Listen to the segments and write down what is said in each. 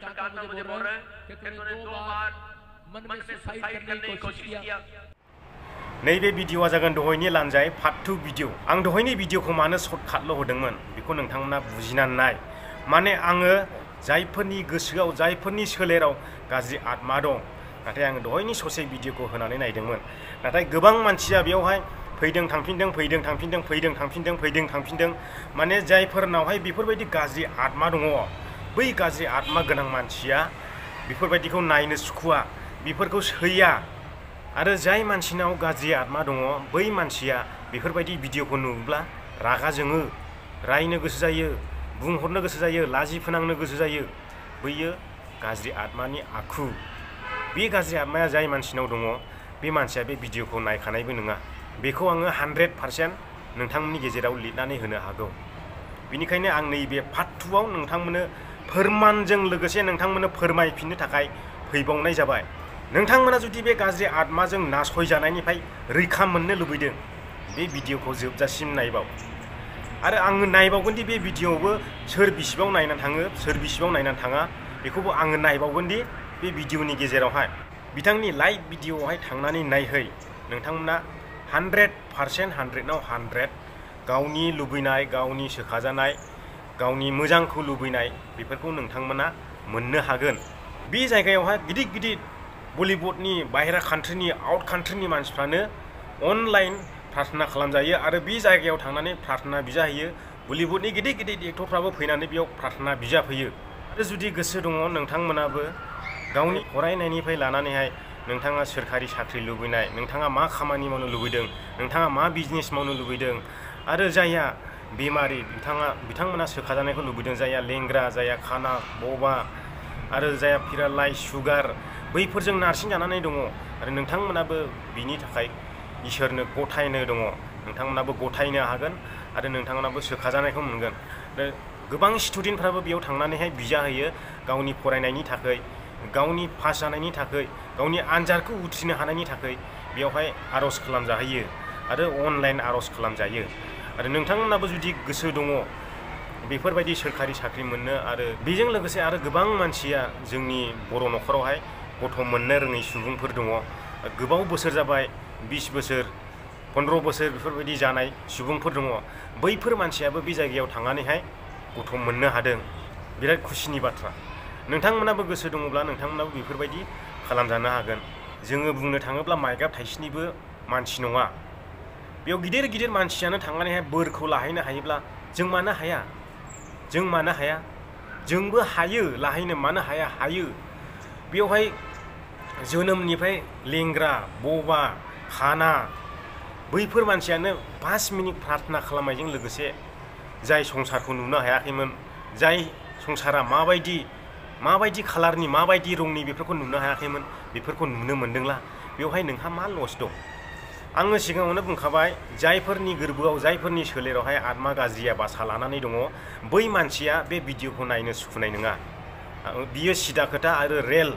चाहता हूं मुझे बोल रहे हैं कि तूने 2 बार मन में सुसाइड करने की कोशिश किया। नैबे भिडिअआ जागोन दहायनि लानजाय पार्ट 2 भिडिअ आं दहायनि भिडिअखौ मानो सर्टकाटल' होदोंमोन बेखौ नोंथांमोना बुजिनानै नाय माने आङो जायफोरनि गोसोआव जायफोरनि सोलेराव गाज्रि आत्मा दं नाथाय आङो दहायनि ससे भिडिअखौ होनानै नायदोंमोन नाथाय गोबां मानसिया बेयावहाय फैदों थांफिनदों फैदों थांफिनदों फैदों थांफिनदों फैदों थांफिनदों माने जायफोरनावहाय बेफोरबायदि गाज्रि आत्मा दङ बै गाज्रि आत्मा गोनां मानसिया बेफोरबायदिखौ नायनो सुखुवा बेफोरखौ सैया आरो जाय मानसिनाव गाज्रि आत्मा दङ बै मानसिया बेफोरबायदि भिडिअखौ नुब्ला रागा जोङो रायनो गोसो जायो बुंहरनो गोसो जायो लाजि फोनांनो गोसो जायो बैयो गाज्रि आत्मानि आखु बे गाज्रि आत्माया जाय मानसिनाव दङ बे मानसिया बे भिडिअखौ नायखानायबो नङा बेखौ आङो 100% नोंथांमोननि गेजेराव लिरनानै होनो हागौ बेनिखायनो आं नैबे पार्ट 2 आव नोंथांमोननो फोरमानजों लोगोसे नोंथांमोननो फोरमायफिननो थाखाय फैबावनाय जाबाय नोंथांमोना जुदि बे गाज्रि आत्माजों नासयजानायनिफ्राय रैखा मोननो लुबैदों बे भिडिअखौ जोबजासिम नायबाव आरो आङो नायबावगोन दि बे भिडिअआवबो सोर बिसिबां नायनानै थाङो सोर बिसिबां नायनानै थाङा बेखौबो आङो नायबावगोन दि बे भिडिअनि गेजेरावहाय बिथांनि लाइभ भिडिअआवहाय थांनानै नायहै नोंथांमोना 100% 100 आव 100 गावनि लुबैनाय गावनि सोखाजानाय गावनि मोजांखौ लुबैनाय बेफोरखौ नोंथांमोना मोननो हागोन बे जायगायावहाय गिदिर गिदिर बलिउडनि बाहेरा कान्ट्रिनि आउट कान्ट्रिनि मानसिफ्रानो अनलाइन प्रार्थना खालामजायो आरो बे जायगायाव थांनानै प्रार्थना बिजाहैयो बलिउडनि गिदिर गिदिर एक्टरफ्राबो फैनानै बेयाव प्रार्थना बिजाफैयो आरो जुदि गोसो दङ नोंथांमोनाबो गावनि फरायनायनिफ्राय लानानैहाय नोंथाङा सोरखारि साख्रि लुबैनाय नोंथाङा मा खामानि मावनो लुबैदों नोंथाङा मा बिजनेस मावनो लुबैदों आरो जायहा बेमारि बिथांमोना सोखाजानायखौ लुबैदों जायहा लेंग्रा जायहा खाना बबा आरो जायहा पेरालाइज सुगार बैफोरजों नारसिनजानानै दङ आरो नोंथांमोनाबो बिनि थाखाय इसोरनो गथायनो दङ नोंथांमोनाबो गथायनो हागोन आरो नोंथांमोनाबो सोखाजानायखौ मोनगोन आरो गोबां स्टुडेन्टफ्राबो बेयाव थांनानैहाय बिजाहैयो गावनि फरायनायनि थाखाय गावनि पास जानायनि थाखाय गावनि आनजादखौ उथ्रिनो हानायनि थाखाय बेयावहाय आर'ज खालामजाहैयो आरो अनलाइन आर'ज खालामजायो आरो नोंथांमोनाबो जुदि गोसो दङ बेफोरबायदि सोरखारि साख्रि मोननो आरो बेजों लोगोसे आरो गोबां मानसिया जोंनि बर' न'खरावहाय गथ' मोननो रोङै सुबुंफोर दङ गोबाव बोसोर जाबाय 20 बोसोर 15 बोसोर बेफोरबायदि जानाय सुबुंफोर दङ बैफोर मानसियाबो बे जायगायाव थांनानैहाय गथ' मोननो हादों बिराद खुसिनि बाथ्रा नोंथांमोनाबो गोसो दङब्ला नोंथांमोनाबो बेफोरबायदि खालामजानो हागोन जोङो बुंनो थाङोब्ला माइगाब थाइसेनिबो मानसि नङा बेयाव गिदिर गिदिर मानसियानो थांनानैहाय बोरखौ लाहैनो हायोब्ला जों मानो हाया जोंबो हायो लाहैनो मानो हाया हायो बेयावहाय जोनोमनिफ्राय लेंग्रा बबा खाना बैफोर मानसियानो 5 मिनिट प्रार्थना खालामनायजों लोगोसे जाय संसारखौ नुनो हायाखैमोन जाय संसारा माबायदि खालारनि माबायदि रंनि बेफोरखौ नुनो हायाखैमोन बेफोरखौ नुनो मोनदोंला बेवहाय नोंहा मा लस दं आङो सिगाङावनो बुंखाबाय जायफोरनि गोरबोआव जायफोरनि सोलेरावहाय आत्मा गाज्रिया बासा लानानै दङ बै मानसिया बे भिडिअखौ नायनो सुखुनाय नङा बियो सिदा खोथा आरो रेल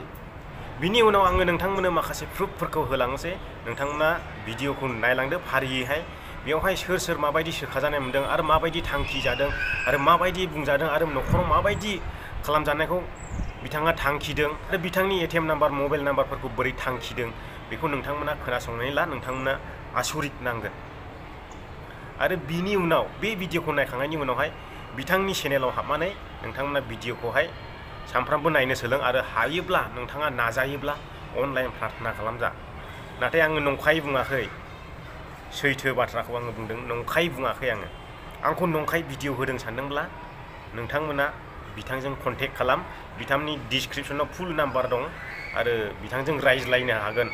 बिनि उनाव आङो नोंथांमोननो माखासे प्रुफफोरखौ होलांनोसै नोंथांमोना भिडिअखौ नायलांदो फारियैहाय बेवहाय सोर माबायदि सोखाजानाय मोनदों आरो माबायदि थांखि जादों आरो माबायदि बुंजादों आरो न'खराव माबायदि खालामजानायखौ बिथाङा थांखिदों आरो बिथांनि एटिएम नाम्बार मबाइल नाम्बारफोरखौ बोरै थांखिदों बेखौ नोंथांमोना खोनासंनानै ला नोंथांमोना आसरित नांगोन आरो बिनि उनाव बे भिडिअखौ नायखांनायनि उनावहाय बिथांनि चेनेलाव हाबनानै नोंथांमोना भिडिअखौहाय सानफ्रामबो नायनो सोलों आरो हायोब्ला नोंथाङा नाजायोब्ला अनलाइन प्रार्थना खालामजा नाथाय आङो नंखाय बुङाखै सैथो बाथ्राखौ आङो बुंदों नंखाय बुङाखै आंखौ नंखाय भिडिअ होदों सानदोंब्ला नोंथांमोना बिथांजों कन्टेक्ट खालाम बिथांनि डिसक्रिपसनाव फुल नाम्बार दं आरो बिथांजों रायज्लायनो हागोन